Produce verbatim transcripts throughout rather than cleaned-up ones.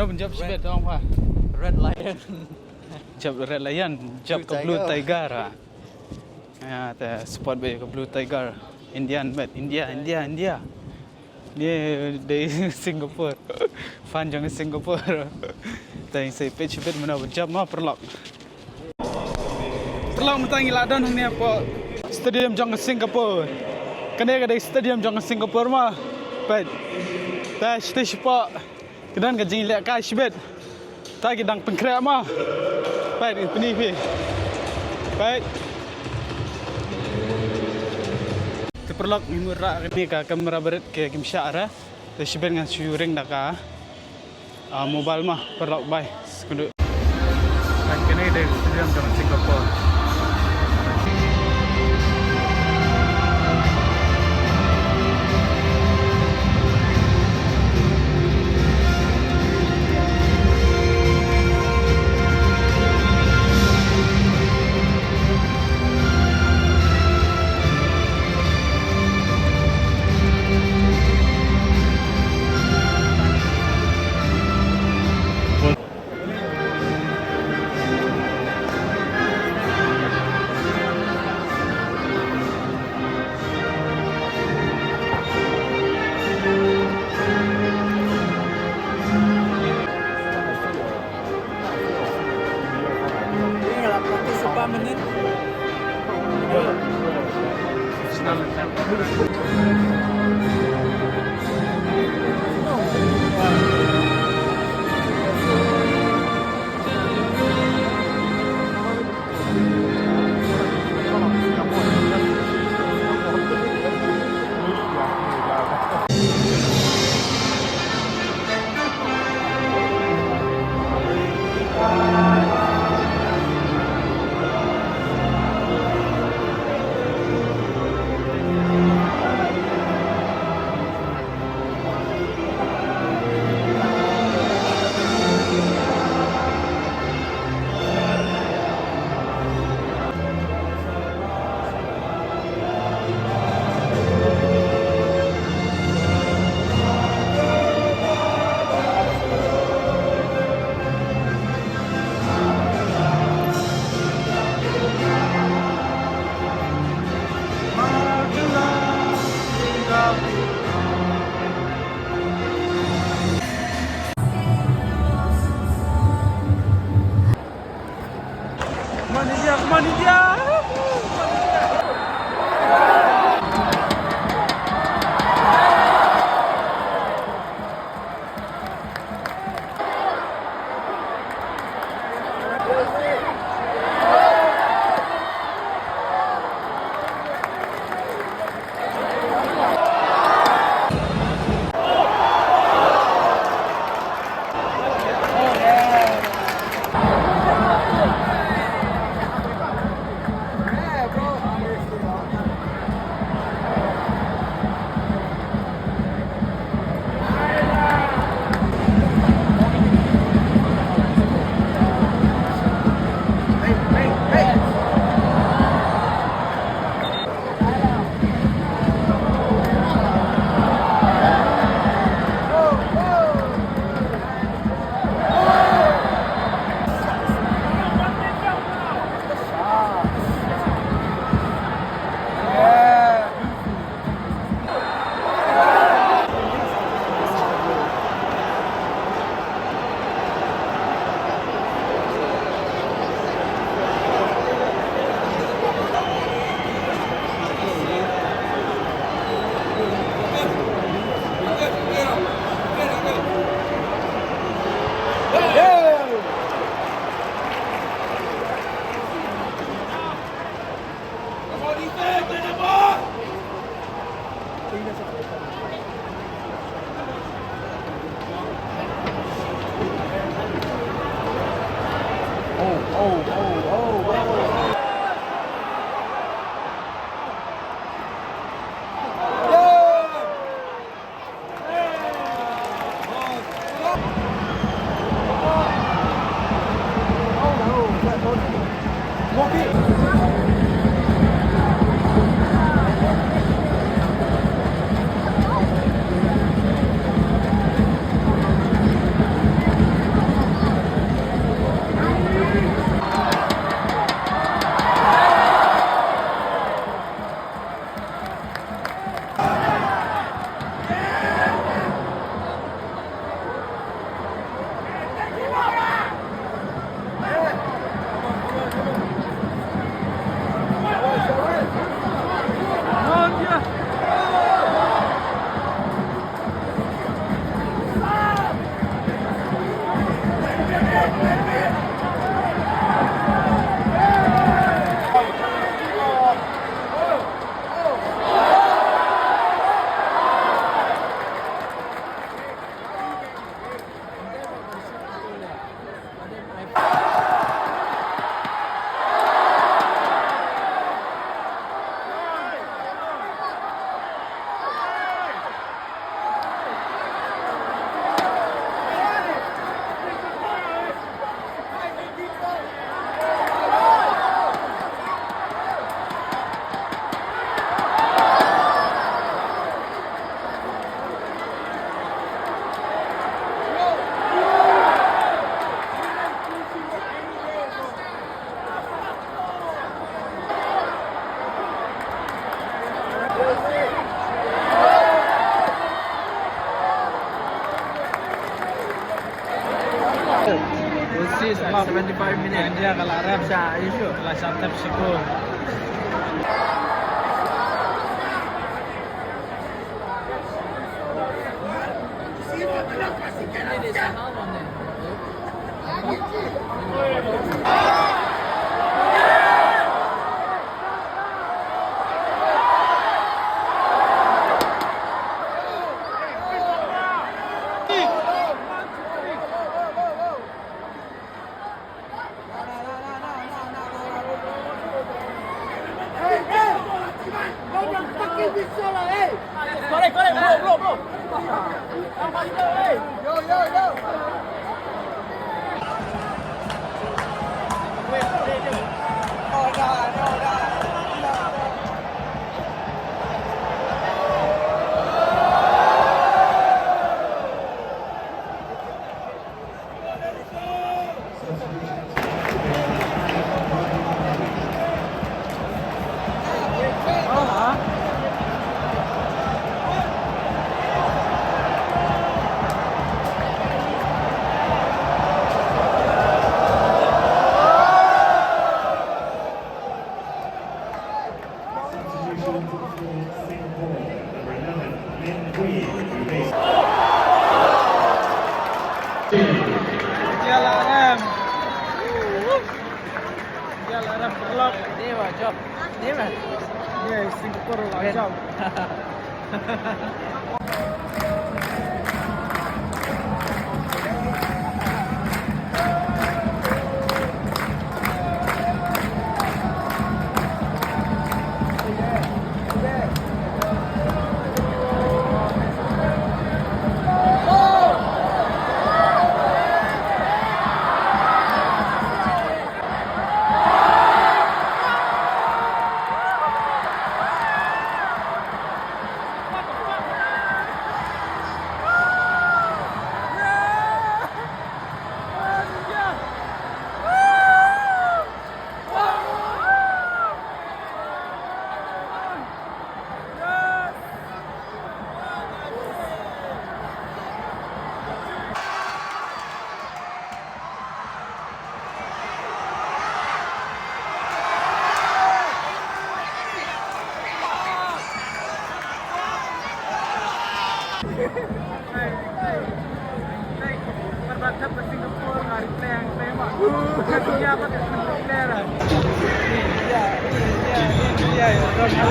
Punjab shibit tong pha. Red Lion. Jab Red Lion, jab ka Blue Tiger ha. Ya, te support bad ka Blue Tiger. Indian, bad India, India, India. Ni dei Singapore. Fan jong Singapore. Te sa peit shibit mano ba jab ma paralok. Paralok mynta ngi la don hangne hapoh stadium jong Singapore. Kane ka dei stadium jong Singapore ma. Peit. Te shite shapoh. Ka don ka jingleh kai shibit. Ta ki dang pynkhreh ma. Peit, pyni phi. Peit. Te paralok ngi mut rah kane ka kamera barit ke kim shah ra. Te shibit ngan shu ring da ka, ah, mobile ma paralok bai. Skundu. Kan kane dei stadium jong Singapore. Come on, India! Come on, India! Twenty-five minutes. India ka la rep. Sha, you sure? Ka la sha tep shi kol. Correct, correct, blow, blow, blow. Yo, yo, yo. India la rem. India la rem, block. Dia, Singapore la jump.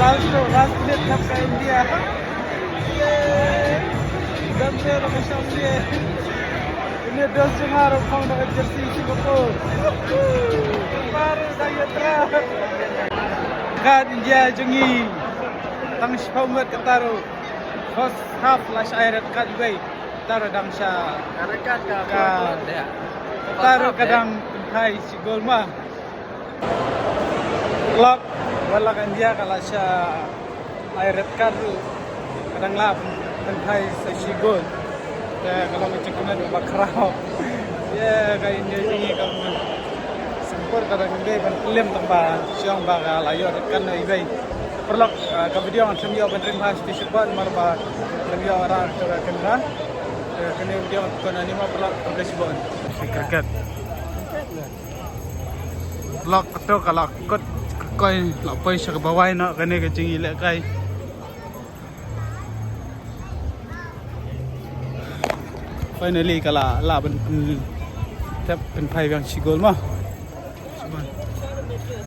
Last, last minute thap ka India. Yay! Dam se ro ka sham se. Ini dos jong nga ruh phong da ka jersey Singapore. Baru da ïa tra. Ka India jong ngi. Tang shiphew minit kata ruh. First half la shah ai red card iwei. Kata ruh dang shah. Ka red card ka, ka, kata ruh ka dang pynphai shi gol ma. Clock, wat la ka India ka la shah ai red card ruh, ka dang lah pynphai sa shi gol. Te ka long ka jingkmen ba khraw. Ye, ka India jong ngi ka Singapore ka dang dei ban klim tang ba shu ong ba ka la ïoh red card na iwei. Paralok, ah, ka video ngan shem ïoh ban rim ha shuti shuwa namar ba ka ïoh rah ka camera. Te kane video ngan kut noh hangne mo paralok, khublei shibun. Cricket. Lok to ka la kut koi la poi sha kaba wai noh kane ka jingïalehkai. Finally ka la lah ban pyn, tep pynphai biang shi gol mo.